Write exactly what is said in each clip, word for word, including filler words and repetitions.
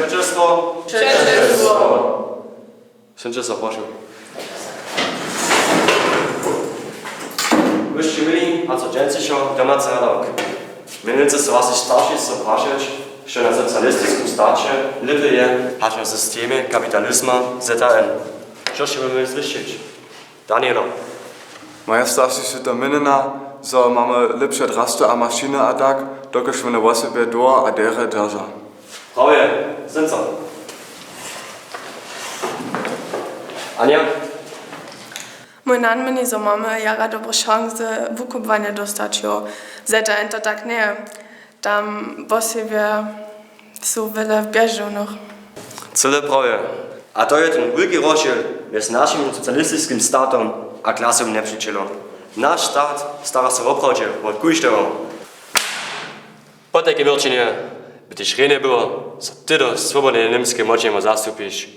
Přećelstwo. Přećelstwo. Sydźe so, prošu. Wyšći měli, a co dźensišo domacy nadawk. Měnujce so wasi starši so prašeć, što na socialistiskim staće lěpje je, hač na systemje kapitalizma Z H N. Što sće měli zwyšić? Danielo. Moja starši su to měnjena, zo mamy lěpše drasty a mašiny a tak, dokelž wone wosebje dwor a derje drža. Prawje, synco. Anja? Mój nan měni, zo mamy jara dobre šansy wukubłanje dóstać, jo. Za to jen to tak njeje. Tam wosebje su wjele bježdźownych. Cyle prawje. A to je ten wulki rozdźěl mjez našim socialistiskim statom a klasowym njepřećelom. Naš stat stara so woprawdźe wo kóždeho. Po tajkim wěrčenje by tež rjenje było, zo ty do swobodneje Němskeje móžemo zastupić.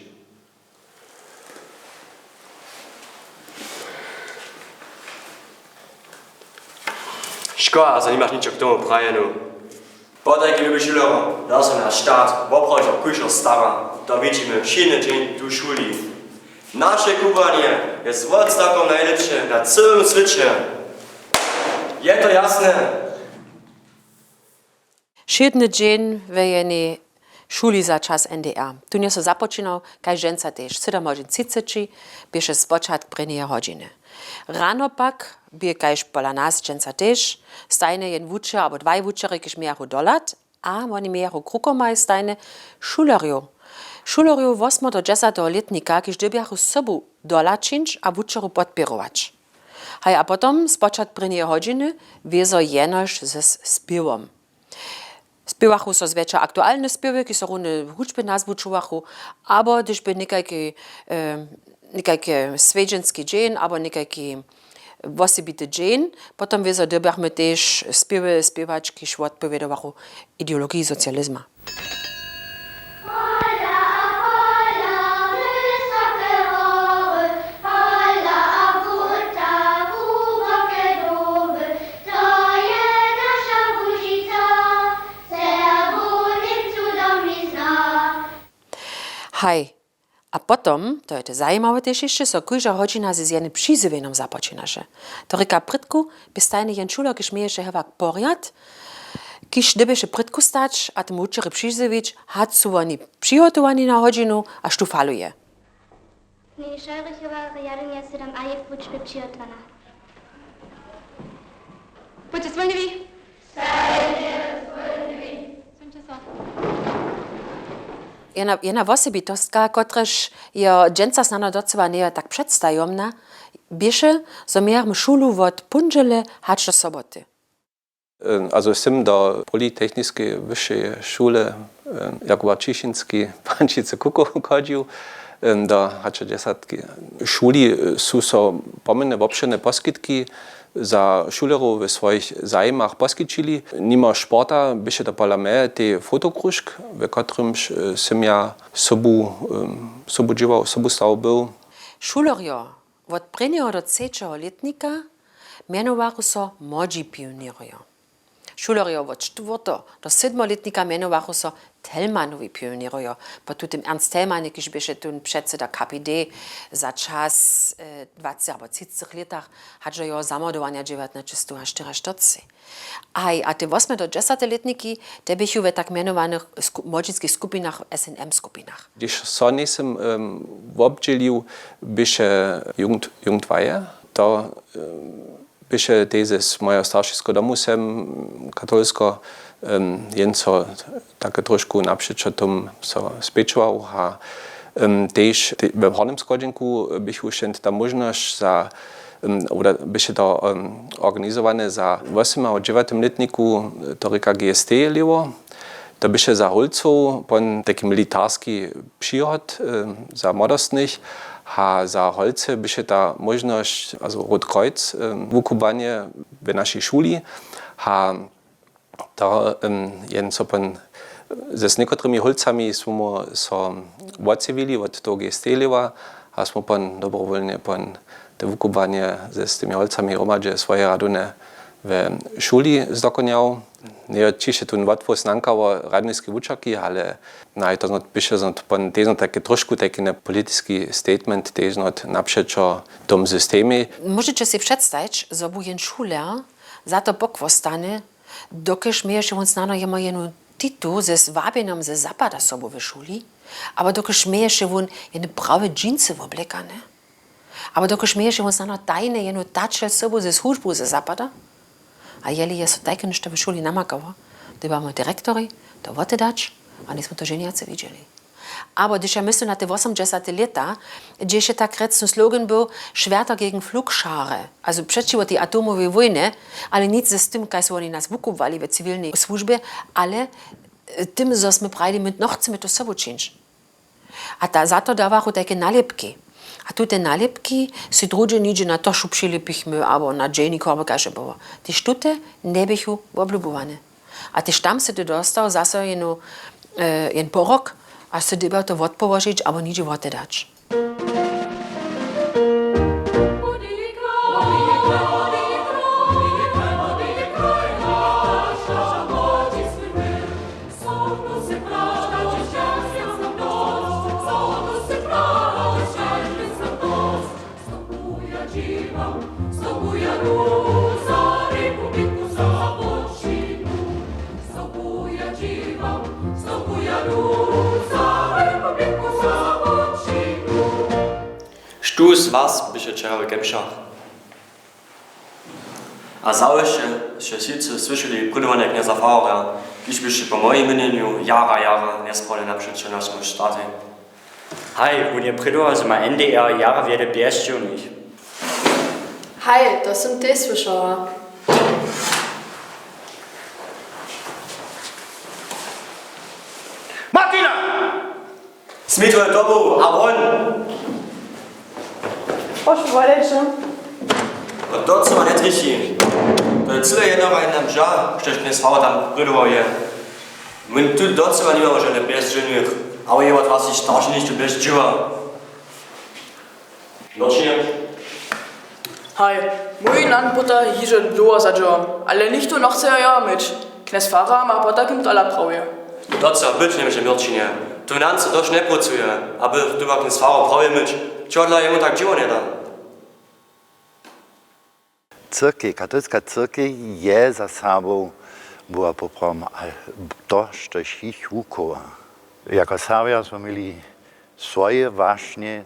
Škoda, zo nimaš ničo k tomu prajenu. Potajkim, lubi šulerjo, da so naš stat woprawdźe wo kóždeho stara, to widźimy wšědny dźeń tu w šuli. Naše kubłanje je z wotstakom najlěpše na cyłym swěće. Je to jasne? Wšědny dźeń we jenej šuli za čas N D R. Tón je so započinał kaž dźensa tež, sydom hodźin třiceći běše spočatk prěnjeje hodźiny. Rano pak bě kaž pola nas dźensa tež stajnje jen wučer abo dwaj wučerjo, kiž mějachu dohlad, a woni mějachu krukomaj stajnje šulerjow. Šulerjow wosmeho do dźesateho lětnika, kiž dyrbjachu sobu dohlad čińć a wučerjow podpěrować. Haj, a potom spočatk prěnjeje hodźiny wězo jenož z spěwom. Spěwachu so zwjetša aktualne spěwy, kiž so runje hudźbje nazwučowachu, abo hdyž by někajki, e, někajki swjedźenski dźeń abo někajki wosebity dźeń, potom wězo dyrbjachmy tež spěwy spěwać, kiž wotpowědowachu ideologiji socializma. Haj. A potom, to je te zajimawe tež hišće, so kóžda hodźina z, z jenym přizywjenjom započinaše. To rěka, prědku bě stajnje jen šuler, kiž měješe hewak porjad, kiž dyrbješe prědku stać a tym wučerjej přizywić, hač su woni přihotowani na hodźinu a štó faluje. Nyni Šalrichowa rjadowanja sydom a je k wučbje přihotowana. Pójće swólnjewi. Stajnje swólnjewi. Sudźće so. Jedna, jedna wosebitostka, kotraž jo dźensa snano docyła njeje tak předstajomna, běše, zo mějachmy šulu wot póndźele hač do soboty. Em, also sym do Politechniskeje wyšeje šule, em, Jakuba Ćišinski, Pančicy Kukow chodźił, em, do hač do dźesatki šuli, e, su so pomjene wobšěrne poskitki za šulerjow w swojich zajimach poskićili. Nimo sporta běše to pola mje tej fotokružk, w kotrymž, e, sym ja sobu, em, sobu dźěłał, sobu stał był. Šulerjo wot prěnjeho do třećeho lětnika mjenowachu so młodźi pioněrjo. Šulerjo wot štwórteho do sydmeho lětnika mjenowachu so Thälmannowi pioněrjo. Po tutym Ernst Thälmanje, kiž běše tón předsyda K P D za čas, e, dwacetych abo třicetych lětach, hač do jeho zamordowanja dźewjatnaće sto štyriaštyrceći. Haj, a te wosme do dźesate lětniki, te běchu we tak mjenowanych sku-, młodźinskich skupinach, S N M skupinach. Hdyž so njejsym, em, wobdźělił, běše Jugend-, Jugendweihe, to, em, běše tež z mojeho staršiskeho domu sem, katolskeho, em, jen so take trošku napřećo tomu so spěčował a, em, tež te-, we Hornjem Schodźenku běchu wšědn ta móžnosć za, em, oder běše to, em, organizowane za wósym a dźewjatym lětniku, to rěka G S T lěwo. To běše za hólcow pon tajki militarski přihod, e, za młodostnych, a za holcy běše ta móžnosć, also Rote Kreuz, e, wukubłanje w našej šuli. A to, em, jen so pon, z někotrymi hólcami smy so wotjewili wot toho G S T lěwa a smy pon dobrowólnje pon te wukubłanje z, z tymi hólcami hromadźe swoje radowne we šuli zdokonjał. Njeje hišće tón wotpoł snanka wo radniskej wučerki, ale no, je to znot, běše znot, pon-, tež znot tajki trošku tajki na politiski statement, tež znot napřećo tom systemej. Móžeće sej předstajić, zo bu jen šuler za to pochłostany, dokelž měješe wón snano jemu jenu titu ze zwabjenjom ze zapada sobu w šuli, abo dokelž měješe wón jene prawe džinse woblekane, abo dokelž měješe wón snano tajne jenu tačel sobu ze słužbu ze zapada. A jeli je so tajke něšto w šuli namakało, dyrbjamy direktorjej to wotedać, a njejsmy to ženjace widźeli. Abo hdyž ja myslu na te wosomdźesate lěta, hdźež je tak rjec slogan był Schwerter gegen Flugschare, also přećiwo tej atomowej wójnje, ale nic z tym, kaž su woni nas wukubłali w ciwilnej słužbje, ale e, tym, zo smy prajili, my nochcemy to sobu čińć. A ta, za to dawachu tajke nalěpki. A tute nalěpki sej druhdźe nihdźe na tošu přilepichmy abo na dźenik abo kaž je było. Tež tute njeběchu woblubowane. A tež tam sy ty dostał zaso jenu, e, jen porok a sy dyrbjał to wotpołožić abo nihdźe wotedać. Štó z was běše wčera w Kemšach? A zawěsće sće wšitcy słyšeli prědowanje knjeza fararja, kiž běše po mojim měnjenju jara, jara njesprawnje napřećo našemu štatej. Haj, wón je prědował, zo ma N D R jara wjele bjezdźiwnych. Haj, to sym tež słyšała. Martina! Smij twoju torbu a won! Prošu, wodejće. No to, co ma njetrjechi. To je cyle jednorajna mža, štož knjez farar tam prědował je. My tu docyła nimamy žane bjezdźiwnych, a je wot was hišće staršinich tu bjezdźiwa. Nočnje. Haj, mój nan póta hižo dołho zadźěło, ale nichtó nochce jo jeho myć. Knjez farar ma potajkim tola prawje. To co być njemóže, Měrćinje. Tu nan so dosć njeprócuje, aby tu ma knjez farar prawje myć. Čehodla jemu tak dźěło njeda? Cyrkej, katolska cyrkej je za Serbow była poprawom, ale to, štož jich wuchowa. Jako Serbja smo měli swoje wašnje,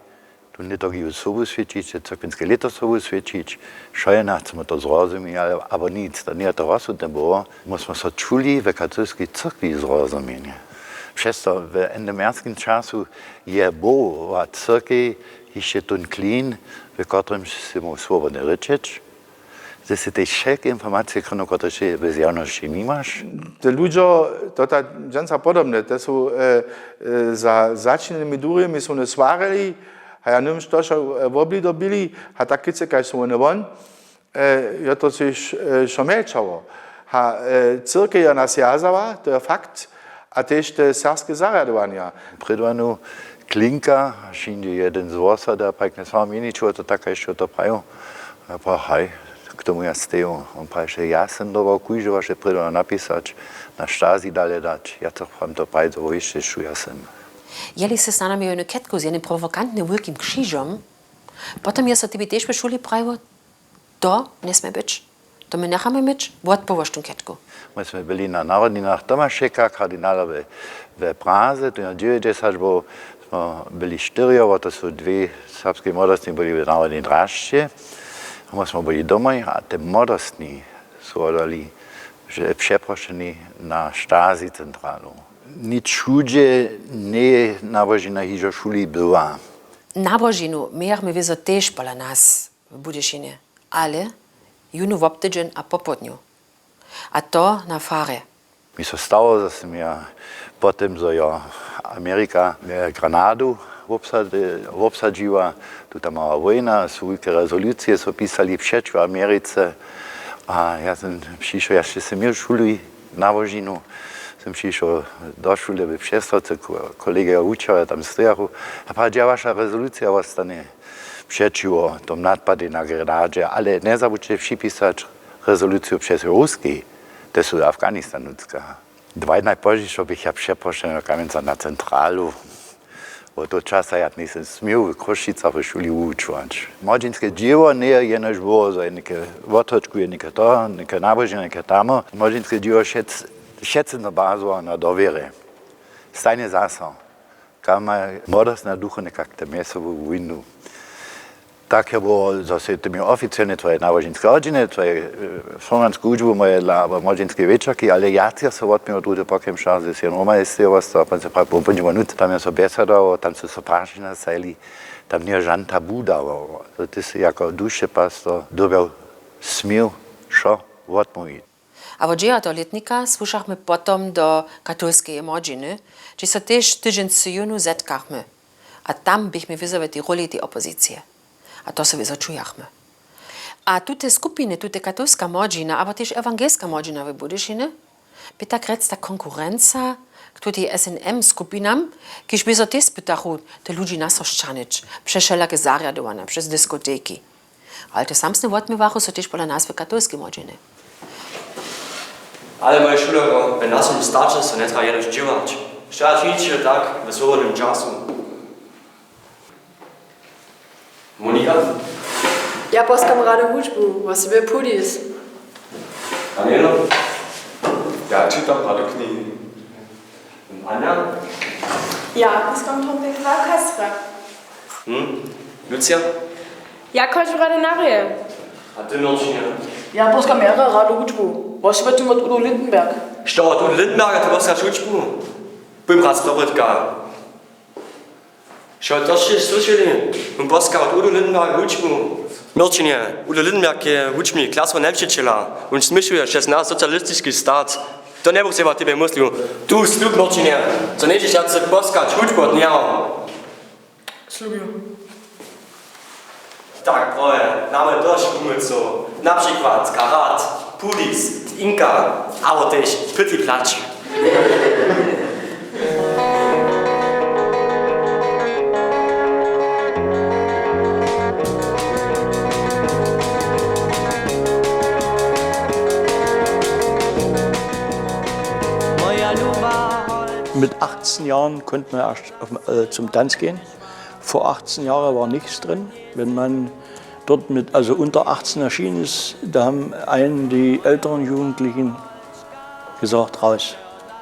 tu liturgiju sobu swjećić, cyrkwinske lěto sobu swjećić, wšojena chcemy to zrozumić, ale, abo nic, to njeje to rozsudne było. My smo so čuli w katolskej cyrkwi zrozuměnje. Přez to w endomerskim času je Bohowa cyrkej hišće tón klin, w kotrymž sy móhł swobodnje rěčeć, Ty sy tež wšelke informacije krynył, kotrež ty w zjawnosći nimaš. Te ludźo, to ta dźensa podobne, te su, e, e, za začinjenymi durjemi su wone swarili, a ja němž to wšo, e, woblidobili, a tak kicy kaž su wone won, e, jo to tež, e, wšo mjelčało. A, e, cyrkej jo nas wjazała, to je fakt, a tež te serbske zarjadowanja. Prědowanu Klinka, haž hińdźe jedyn z wosada, pak mjez wama měnić, wo to tak hišće to prajił. Ja prajił, haj, k tomu ja steju. Wón prajił, ja sym dowol kóžde waše prědowanje napisać, na Stasi dale dać. Ja chcach wam to prajić, zo wo wěsće, štó ja sym. Jeli sy snano měł jednu ketku z jednym provokantnym wulkim křižom, potom je so tebi tež w šuli prajiło, to njesmě być. To my njechamy myć, wotpołož tu ketku. My smy byli na narodninach Tomašeka, kardinala we, we Praze, tu je dźewjećdźesać było, smo byli štyrjo, wo to su dwě serbske młodostni byli w narodnej dražće. A my smo byli domoj a te młodostni su wodali, že přeprošeni na Stasi centralu. Nic wšudźe njeje nabožina hižo w šuli była. Nabožinu mějachmy wězo tež pola nas w Budyšinje, ale jónu wobtydźeń a popołdnju. A to na farje. Mi so stało, zo sym ja po tym, zo jo Amerika, e, Granadu wobsady-, wobsadźiła, tuta mała wójna, su wulke rezolucije so pisali přećiwo Americe. A ja sym přišoł, ja sće sym měł w šuli nabožinu, sym přišoł do šule w Přestrawce, ko-, kolegija wučerjo tam stojachu. A pak, dźe waša rezolucija wostanje přećiwo tom nadpadej na Grenadźe, ale njezabudźće připisać Rezoluciju přez Ruskej, te su do Afganistanu tska. Dwaj dnaj pozdźišo běch ja přeprošeny do Kamjenca na centralu. Wot toho časa ja njejsym směł w Chrósćicach w šuli wuwučować. Młodźinske dźěło njeje jenož było, zo je něke wothročkuje, něke to, něke nabožne, něke tamo. Młodźinske dźěło wšec-, wšecy no bazowało na dowěrje. Stajnje zaso. Kam maja młodostne ducho někak te mjezsobu wójnu. Tak je było, zo sej ty měł oficielnje twoje nabožniske hodźiny, twoje, e, šromansku wučbu moje dla, abo młodźinske wječorki, ale ja ty so wotměł druhe pokemša, ze sej Roma je stejo wostał, a pon se prawie pon pon nut, tam je so bjesadował, tam su so prašenja stajili, tam njeje žan tabu dawał. To ty sy jako duše pastor dyrbjał směł wšo wotmołwić. A wot dźewjateho lětnika słušachmy potom do katolskeje młodźiny, hdźež so tež tydźeń z jónu zetkachmy. A tam běchmy wězo w tej róli tej opozicije. A to so wězo čujachmy. A tute skupiny, tute katolska młodźina, abo tež ewangelska młodźina w Budyšinje, bě tak rjec ta konkurenca k tutej S N M skupinam, kiž bě so tež spytachu, te ludźi na so sćahnyć přez wšelake zarjadowanja, přez diskoteki. Ale te samsne wotměwachu so tež pola nas w katolskej młodźinje. Ale moje šulerjo, w našim starće so njetrjeba jenož dźěłać. Što ja čińće tak w swobodnym času? Monika? Ja poskam rady hudźbu, wosebje Pudis. Danielo? Ja čitam rady knihi. Anja? Ja piskam trompet a kastra. Hm? Lucia? Ja chodźu rady na reje. A ty, Mirčinja? Ja poskam jara rady hudźbu. Wosebje wot Udo Lindenberg. Što, wot Udo Lindenberga ty poskaš hudźbu? Bym raz dobrytka. Što, to sće słyšeli? Wón poska wot Udo Lindenberga hudźbu. Mirčinje, Udo Lindenberg je hudźbnik, klasowany wčitřela. Wón směšuje přez naš socialistiski stat. To njebych sej wot tebje myslił. Tu slub, Mirčinje, zo njećeš wjace poskać hudźbu wot njeho. Slubju. Tak, prawje, mamy dosć wuměłcow, na přikład Karat, Pudis, Inka, abo tež Pytli plač. Mit achtzehn Jahren konnten wir erst auf, äh, zum Tanz gehen. Vor achtzehn Jahren war nichts drin. Wenn man dort mit, also unter achtzehn erschienen ist, da haben einen die älteren Jugendlichen gesagt: „Raus,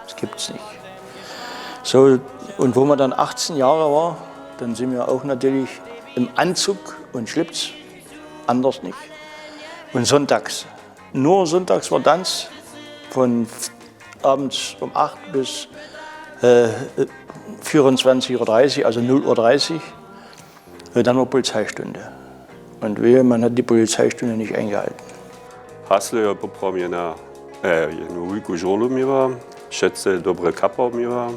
das gibt's nicht.“ So, und wo man dann achtzehn Jahre war, dann sind wir auch natürlich im Anzug und Schlips, anders nicht. Und sonntags, nur sonntags war Tanz von abends um acht bis, äh, vierundzwanzig Uhr dreißig, also null Uhr dreißig. Äh, dann war Polizeistunde. Und wehe, man hat die Polizeistunde nicht eingehalten. Haslo je poprawom jedna, e, jednu wulku žurlu měła, wšetcy dobre kapał měła.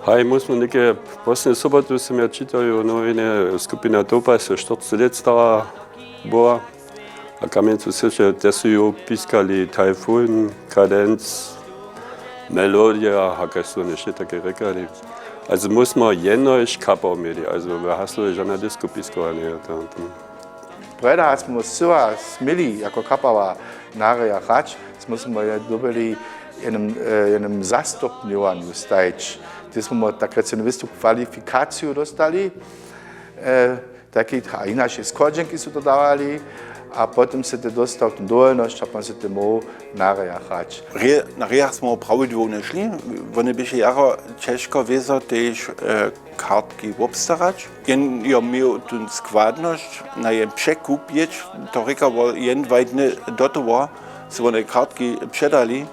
Haj, móhł smy něke, poslednju sobotu sym ja čitał w nowinje, skupina Topa so štyrceći lět stara była. A Kamjencu słyšał, te su ju piskali Tajfun, Kadenc, Melodija, a kaž su wone wšě take rěkali. Also móhł smy jenož kapał měli, also w Haslowje žane disko piskowali, a to, to. Prjedy smy scyła směli jako kapała na rejach hrać, smy, smy je dyrbjeli w jednym, e, jednym zastupnjowanju stajić. Hdy smy tak rjec jednu wysoku kwalifikaciju dóstali, e, takich, a hinaše schodźenki su to dawali, a potom sy te dóstał tu dowolnosć, a potom sy te móhł na rejach hrać. Re-, na rejach smy prawidłownje šli, wone běše jara ćežko wězo tež, e, kartki wobstarać. Jen jo měł tu składnosć na jen překup jěć, to rěka, wo jen dwaj dny do toho su wone kartki předali.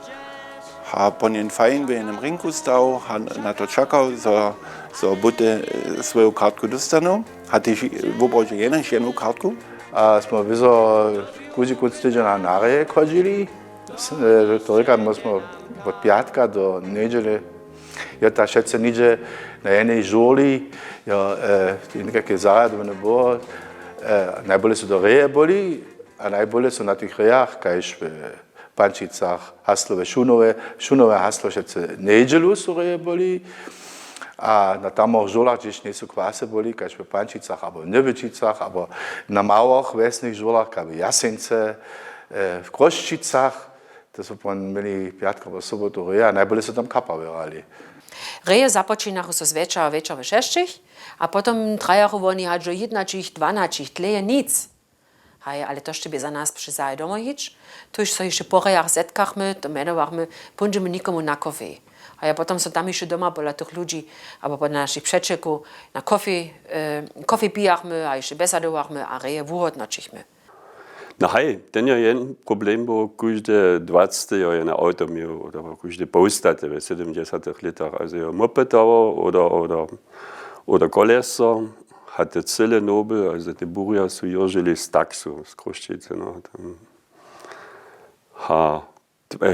A pon jen fajn w jenym rinku stał a na to čakał, zo, zo buty, e, swoju kartku dóstanu. A tež woprawdźe jenož jednu kartku. A smy wězo kóždy kónc tydźenja na reje chodźili. S-, e, to rěkam, my smy wot pjatka do njedźele, jo, ta wšetcy něhdźe na jenej žurli, jo, e, někake zarjadowne było, e, najbóle su to reje byli a najbóle su na tych rejach, kaž w Pančicach, Haslowje, Šunowje, Šunowje, Haslo, wšetcy njedźelu su reje byli. A na tamnych žurlach, hdźež njejsu kwasy byli, kaž w Pančicach abo w Njewjećicach, abo na małych wjesnych žurlach, kaž w Jaseńce, W Chrósćicach, to su pon měli pjatk abo sobotu reja, najbóle su tam kapały hrali. Reje započinachu so zwjetša wječor we šesćich a potom trajachu woni hač do jědnaćich, dwanaćich, dlěje nic. Haj, ale to šće bě za nas přezahe domoj hić. Tuž so hišće po rejach zetkachmy, to mjenowachmy, póńdźemy někomu na kofej. A ja potom so tam hišće doma pola tych ludźi abo pola našich přećelkow na kofej, kofej pijachmy a hišće bjesadowachmy a reje wuhódnoćichmy. No haj, ten jo jen problem był, kóžde dwacete jo jen awto měł, oder kóžde połstaty we sydomdźesatych lětach, a se jo mopytało, oder, oder, oder koleso, a te cyle noby, a se te burja su jo žili z taksu, z Chrósćicy, no, tam. Ha,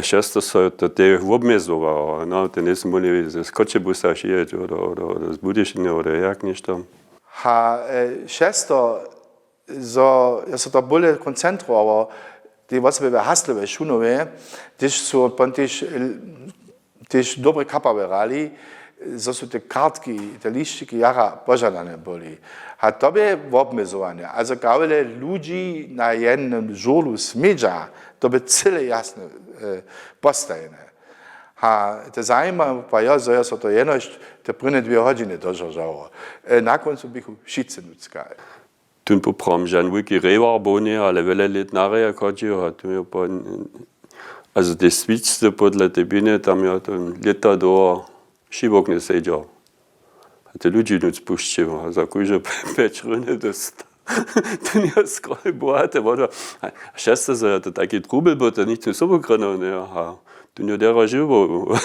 šesto so to te wobmjezowało, no, te njejsu móhli ze Choćebuza přijeć, oder, oder, oder z Budyšiny, oder jak něšto. Ha, šesto zo jo so to bóle koncentrowało, tej wosebje we Hasle we Šunowje, hdyž su pon tež, tež dobre kapały hrali, zo su te kartki, te lisćiki jara požadane byli. A to bě wobmjezowanje. A zo kawle ludźi na jednym žurlu smědźa, to bě cyle jasne postajene. A te zajimawe pa jo, zo jo so to jenož te prěnje dwě hodźiny dodržało. Na kóncu běchu wšitcy nutřka. Tón poprawom žan wulki rejwar był njeje, ale wjele lět na rejach chodźił a tón jo po, a z tej swičce podle tej běnje tam jo tón lěta dołho wšiboknje sedźał. A te ludźi nutř pušćił a za kóžde pjeć hryny dósta. Tón jo skroj bohate wodła. A šesce zo jo to taki trubl był, to nichtó sobu krynał njeje. A tón jo derjo žił był.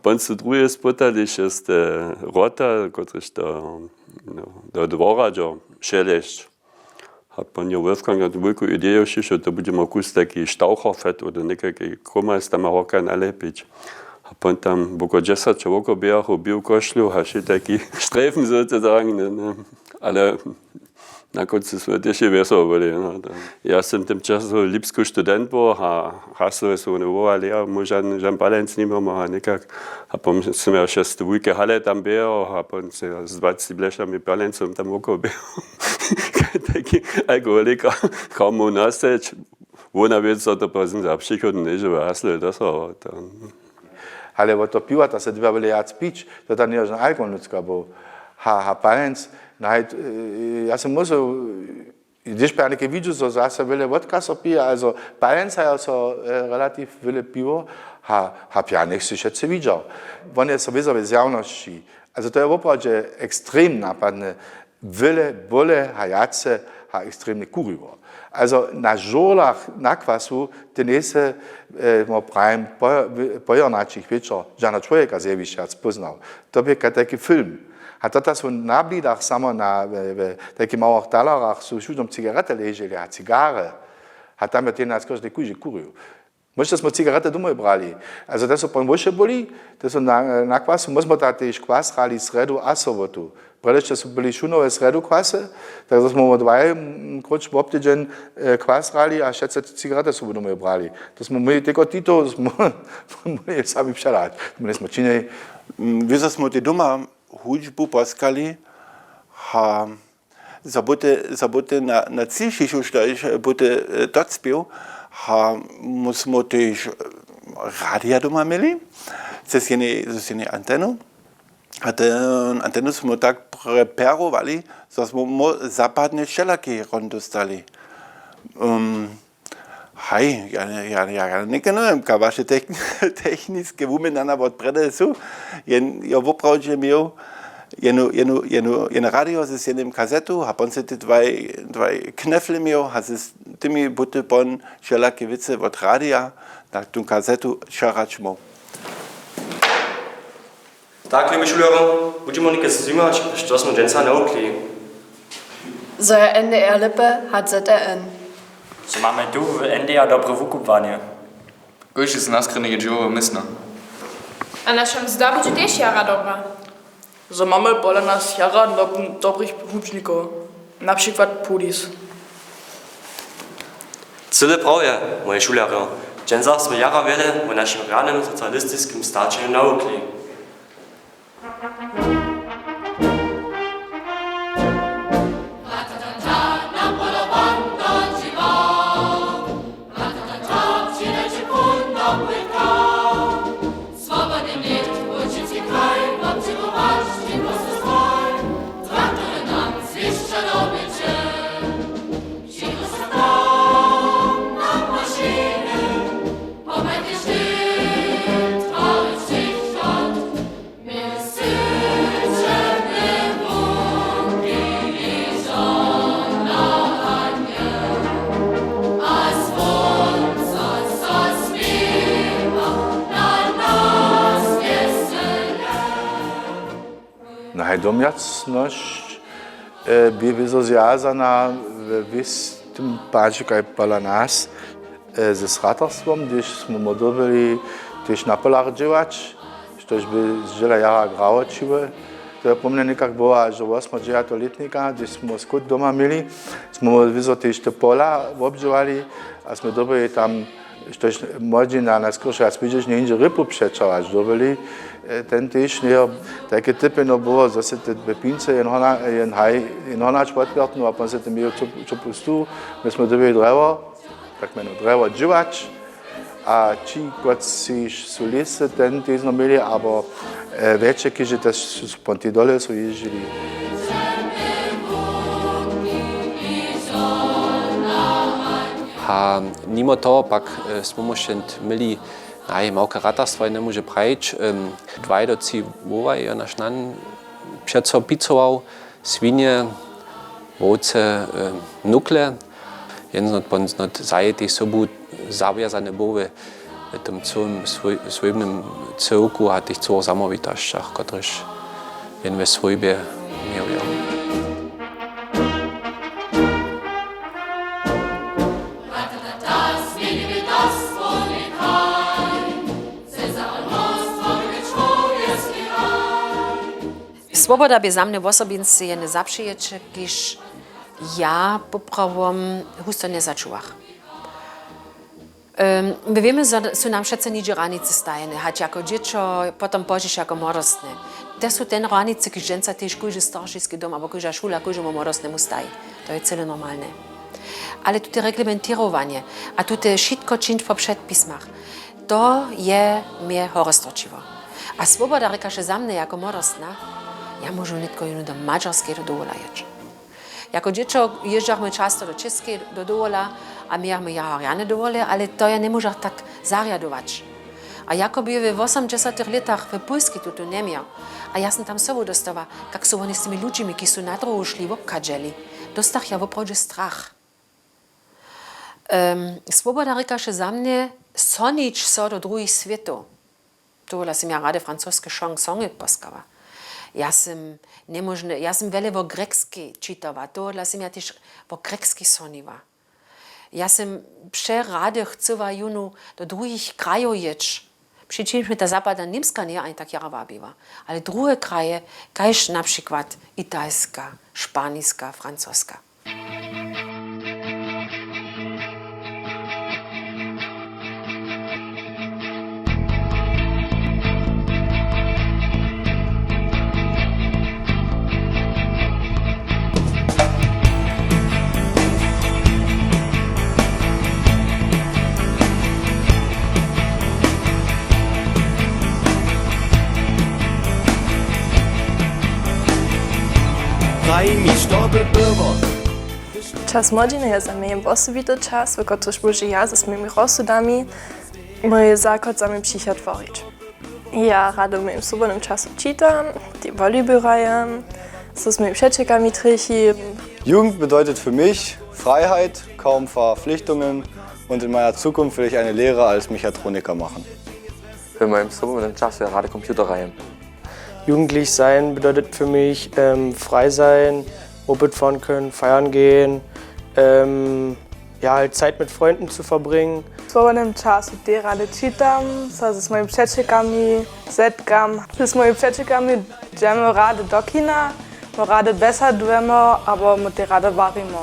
Pon su druhe spytali hišće z te wrota, kotrež do, no, do dwora dźo přelězć. A pon jo Wolfgang na tu wulku ideju přišoł, to budźemy kus taki Staucherfett oder někajki Komas tam horka nalepić. A pon tam woko dźesaćo woko běhachu, bił košlu a wšě taki štrejfen sozusagen, ne, ne. Ale na kóncu su tež wjesoło byli, no, to. Ja sym w tym času lipsku student był a Haslowe su wone wołali, a mój žan, žan palenc nimamy a někak. A pon sym ja wšesty wulke hale tam běhał a pon sym ja z dwaceći blešami palencom tam wokoło běhał. Taki alkoholik, kaum móhł naseć. Wona wěc, zo to po zymce a přichodny něžo w Haslowe dosahował, to. Ale wot to piwa, to se dyrba byle wjac pić, to tam njeje žan alkohol nutřka był. Ha, ha, palenc, no haj, ja sym musał, hdyž pje něke widźu, zo zase wjele wódka so pije, also palenca jo so relativ wjele piło, ha, ha, pje něch sy wšetcy widźał. Wón je so wězo w zjawnosći. Also to je woprawdźe ekstrem napadne, wjele bóle ha wjace ha ekstremne kuriło. Also na žurlach na kwasu, ty njejsy, mo prajim, po, po jornaćich wječor žana čłowjeka zjewišća spóznał. To bě ka-, tajki film. A to ta su na blidach samo na, we, we tajkich małych talerach su wšudom cigarety leželi a cigary. A tam je ten na kóždej kuži kurił. Móžno smo cigarety domoj brali. Also te su pon wyše byli, te su na, na kwasu, móžno ta tež kwas hrali srjedu a sobotu. Prjedy su byli Šunowe srjedu kwasy, tak zo smo dwaj, mm, króć wobtydźeń, e, kwas hrali a wšetcy cigarety su domoj brali. To smo měli, tylko Tito smo móhli sami předać. My njesmo činili. Mm, wězo smo tej doma hudźbu poskali, ha, za bute, za bute na, na tři šišu, što je bute, e, docpěw, ha, my smo tež, e, radija doma měli, z jenej, z jenej antenu. A ten antenu smo tak preperowali, zo smo mo-, zapadnje wšelaki hron dóstali. Ym, haj, ja, ja, ja, ja njekenujemka waše techni-, techniske wuměnjana wot prjedy su. Jen jo woprawdźe měł jenu, jenu, jenu, jenu radio z jenym kazetu a pon sy te dwaj, dwaj knefle měł a z tymi buty pon wšelake wěcy wot radija na tu kazetu šerać móhł. Tak, lěbi šulerjo, budźemy něke zjimać, što smo dźensa nawukli. Zo je N D R lěpe, hač Z R N. Zo mamy tu w N D R dobre wukubłanje. Kóždy z nas krje něke dźěłowe městno. A naša mzda budźe tež jara dobra. Zo mamy pola nas jara dob-, dobrych hubžnikow. Na přikład Pulis. Cyle prawje, moji šulerjo. Dźensa smy jara wjele wo našim rjanym socialistiskim staće nawukli. No haj domjacnosć bě wězo zwjazana we wěstym padźe kaj pola nas ze sratarstwom, hdyž smy mu dyrbjeli tež na polach dźěłać, štož bě zdźěla jara grawoćiwe. To je po mnje někak było až do wosmodźewjateho lětnika, hdyž smy skót doma měli, smy mu wězo tež te pola wobdźěłali a smy dyrbjeli tam štož młodźina najskórža spědźeš njeńdźe rypu přećawać dyrbjeli. Ten tež njejo tajke typjeno było zo se te pepince jen hona jen haj jen honač wotpjertnu a pon se tym měł ćopłu stu. My smy dyrbjeli drjewo, tak mjeno drjewo dźěłać. A ći kotřiž su lěsy ten tež zno měli abo wjetše kiže te su pon tej dole su jězdźili. A nimo toho pak smy móšent myli, naj małke ratarstwo je njemóže prajić, dwaj do tři wołaj jo naš nan přeco picował, swinje, wowce, nukle. Jen znot pon znot zajetej sobu zawjazane bołwy w tym cyłym swójbnym cyłku a tych cyłych zamołwitosćach kotryž jen we swójbje měł jo. Swoboda bě za mnje wosobinsce jene zapřijeće kiž ja poprawom husto njezačuwach. My wěmy zo su nam wšetcy nihdźe hranicy stajene hač jako dźěćo potom pozdźiš jako młodostne. Te su ten hranicy kiž dźensa tež kóždy staršiski dom abo kóžda šula kóždemu młodostnemu staji. To je cyle normalne. Ale tute reglementirowanje a tute wšitko čińć po předpismach, to je mje horostorčiło. A swoboda rěkaše za mnje jako młodostna, ja móžu nětko jónu do madźarskej do dowola jěć. Jako dźěćo jězdźachmy často do čěskej do dowola a mějachmy jara rjane dowole ale to ja njemóžach tak zarjadować. A jako bě we wosomdźesatych lětach w pólskej tutu njeměł a ja sym tam sobu dóstała, kak su woni z tymi ludźimi kiž su na druhu šli wobchadźeli, dóstach ja woprawdźe strach. Swoboda rěkaše za mnje sonić so do druhich swětow. Tohodla sym ja rady francoske šansoňy poskała. Ja sym njemóžne ja sym wjele wo grjekskej čitała tohodla sym ja tež wo grjekskej soniła. Ja sym přerady chcyła jónu do druhich krajow jěć, při čimž mje ta zapadna němska njeje ani tak jara wabiła, ale druhe kraje, kaž na přikład italska, španiska, francoska. Praj mi što by było. Čas młodźiny je za mnje wosebity čas w kotryž móžu ja ze swojimi rozsudami mój zaklad za mój přichod tworić. Ja rady w mojim swobodnym času čitam, tej volleyball hrajam, so z mojimi přećelkami trjechi. Jugend bedeutet für mich Freiheit, kaum Verpflichtungen und in meiner Zukunft will ich eine Lehre als Mechatroniker machen. W moim swobodnym času ja rady computer hrajam. Jugendlich sein bedeutet für mich frei sein, Moped fahren können, feiern gehen, ja halt Zeit mit Freunden zu verbringen. W swobodnym času tež rady čitam, so z mojimi přećelkami zetkam, z mojimi přećelkami dźemy rady do kina, my rady bjesadujemy abo my tež rady warimy.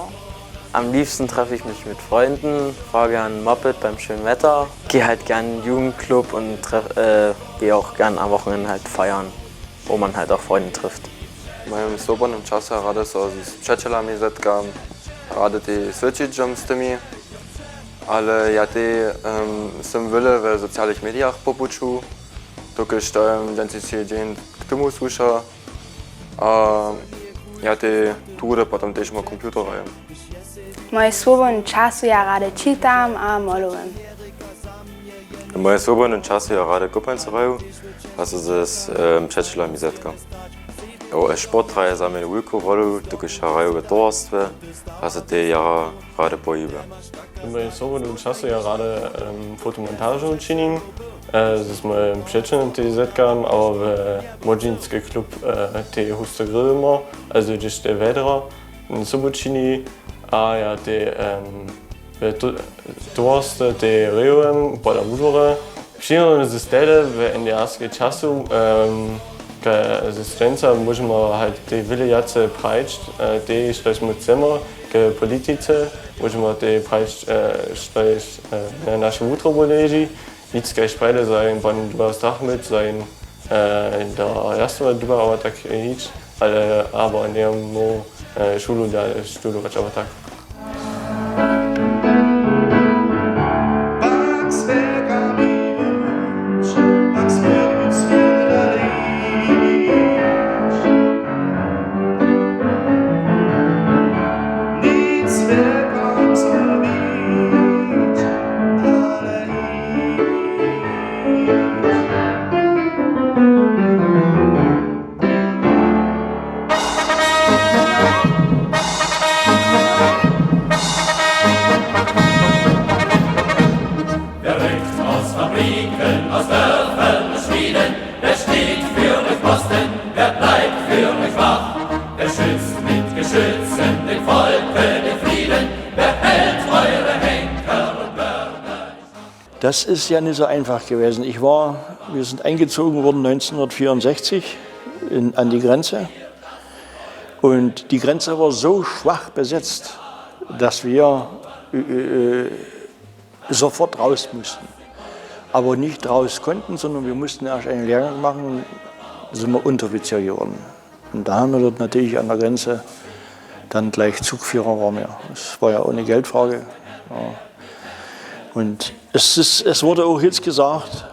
Am liebsten treffe ich mich mit Freunden, fahre gern Moped beim schönen Wetter, gehe halt gern in den Jugendclub und treff, äh, gehe auch gern am Wochenende halt feiern, wo man halt auch Freunde trifft. W mojim swobodnym času ja rady so z přećelami zetkam, rady tež swědčić dźom z tymi, ale ja tež sym wjele we socialnych medijach po puću, dokelž to je mjeńsysći dźeń k tomu słuša. A ja tež tudy potom tež mój computer hrajam. W mojej swobodnym času ja rady čitam a molujem. W mojej swobodnym času ja rady kopańcu hraju a so z přećelami zetkam. Sport hraje za mnje wulku rolu, dokelž ja hraju we towarstwje a so tež jara rady pohibja. W mojim swobodnym času ja rady fotomontažu činim. E, z mojim přećelom tej zetkam, abo w młodźinski klub, e, tej husto grillujemo, also hdyž to je wjedro, sobu čini, a ja tej, em, w to-, towarstwje tej rejujem pola wudwory. Přirodno z tele w N D R skej času, em, ka-, ze studenca móžemo halt tej wjele wjace prajć, e, tej, štož my chcemy k politice, móžemo tej prajć, e, štož, e, na naše wutrobu leži. Nic kaž prajdy, zo jen pan duba strach měć, zo jen, e, do jastowa duba, abo tak hić, ale, abo njemóhł, e, šulu dale studować, abo tak. Wer rückt aus Fabriken, aus Dörfern, aus Schmieden? Wer steht für euch Posten? Wer bleibt für euch wach? Wer schützt mit Geschützen dem Volke den Frieden? Wer hält eure Henker und Mörder? Das ist ja nicht so einfach gewesen. Ich war, wir sind eingezogen worden neunzehnhundertvierundsechzig in, an die Grenze. Und die Grenze war so schwach besetzt, dass wir, äh, äh, sofort raus mussten. Aber nicht raus konnten, sondern wir mussten erst einen Lehrgang machen, sind wir Unteroffizier geworden. Und da haben wir dort natürlich an der Grenze dann gleich Zugführer waren wir. Es war ja auch eine Geldfrage. Ja. Und es ist, es wurde auch jetzt gesagt,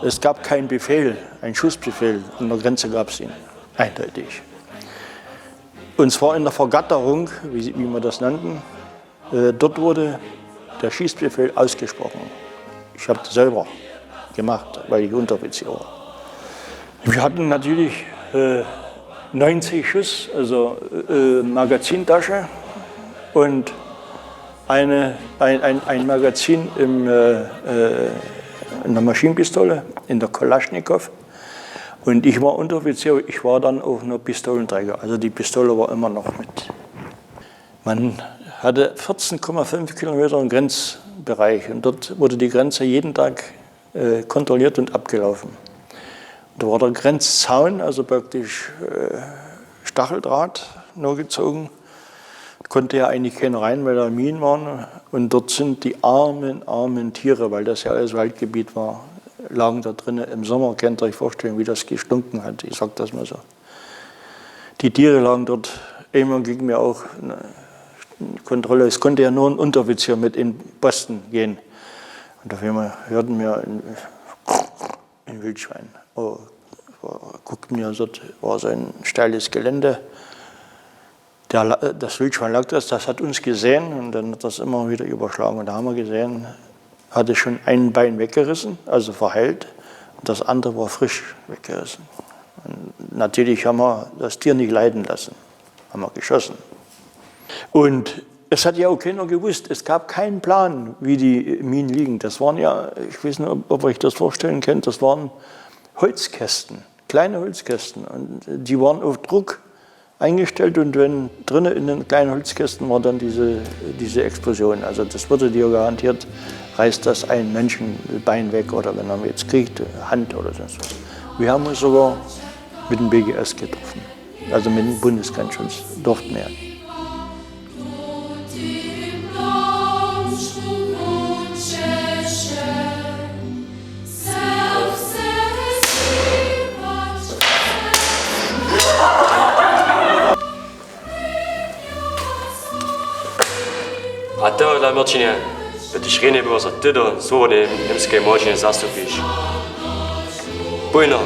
es gab keinen Befehl, einen Schussbefehl. An der Grenze gab es ihn, eindeutig. Und zwar in der Vergatterung, wie, wie wir das nannten, äh, dort wurde der Schießbefehl ausgesprochen. Ich habe das selber gemacht, weil ich Unteroffizier war. Wir hatten natürlich, äh, neunzig Schuss, also, äh, Magazintasche und eine, ein, ein, ein Magazin im, äh, äh, in der Maschinenpistole, in der Kalaschnikow. Und ich war Unteroffizier, ich war dann auch nur Pistolenträger. Also die Pistole war immer noch mit. Man hatte vierzehn Komma fünf Kilometer Grenzbereich und dort wurde die Grenze jeden Tag, äh, kontrolliert und abgelaufen. Da war der Grenzzaun, also praktisch, äh, Stacheldraht, nachgezogen. Konnte ja eigentlich keiner rein, weil da Minen waren. Und dort sind die armen, armen Tiere, weil das ja alles Waldgebiet war, lagen da drinnen im Sommer, könnt ihr euch vorstellen, wie das gestunken hat. Ich sage das mal so. Die Tiere lagen dort. Einmal ging mir auch eine Kontrolle, es konnte ja nur ein Unteroffizier mit in den Posten gehen. Und auf einmal hörten wir ein, ein Wildschwein. Oh, guckten wir, dort war so ein steiles Gelände. Der, La- das Wildschwein lag das, das hat uns gesehen und dann hat das immer wieder überschlagen. Und da haben wir gesehen, hatte schon ein Bein weggerissen, also verheilt, und das andere war frisch weggerissen. Und natürlich haben wir das Tier nicht leiden lassen, haben wir geschossen. Und es hat ja auch keiner gewusst, es gab keinen Plan, wie die Minen liegen. Das waren ja, ich weiß nicht, ob, ob ihr euch das vorstellen könnt, das waren Holzkästen, kleine Holzkästen. Und die waren auf Druck eingestellt und wenn drinnen in den kleinen Holzkästen war dann diese, diese Explosion. Also das würde dir garantiert, reißt das ein Menschenbein weg oder wenn er jetzt kriegt, Hand oder sonst was. Wir haben uns sogar mit dem B G S getroffen, also mit dem Bundesgrenzschutz, durften wir. A tohodla, Měrćinje, by tež rjenje było, zo ty do swobodneje němskeje młodźiny zastupiš. Pójno,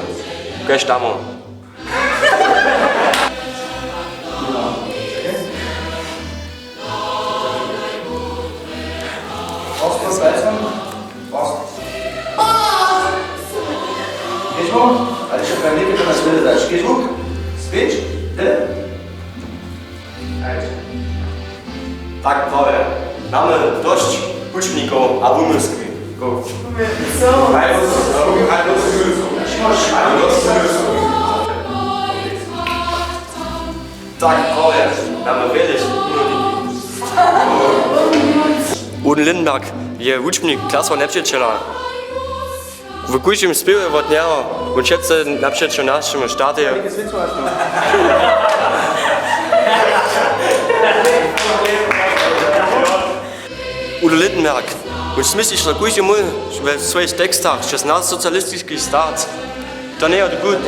kaž tamo. Ost, ost, ost. Kečmo? Ale še prawie, to nas wyle daš. Kečmo? Spić? Ty? Tak, prawie. Mamy dość uczbnikov a wuměłstwi. Tak, ale damy wjele. Uden Lindenberg je wučbnik Klasowar njepřećela. W kóždym spěwje wot njeho wón přeco napřećo našemu startej. Udo Lindenberg, wón smysli so kóždy mól we swojich tekstach přez nacionalistiski start. To njeje good.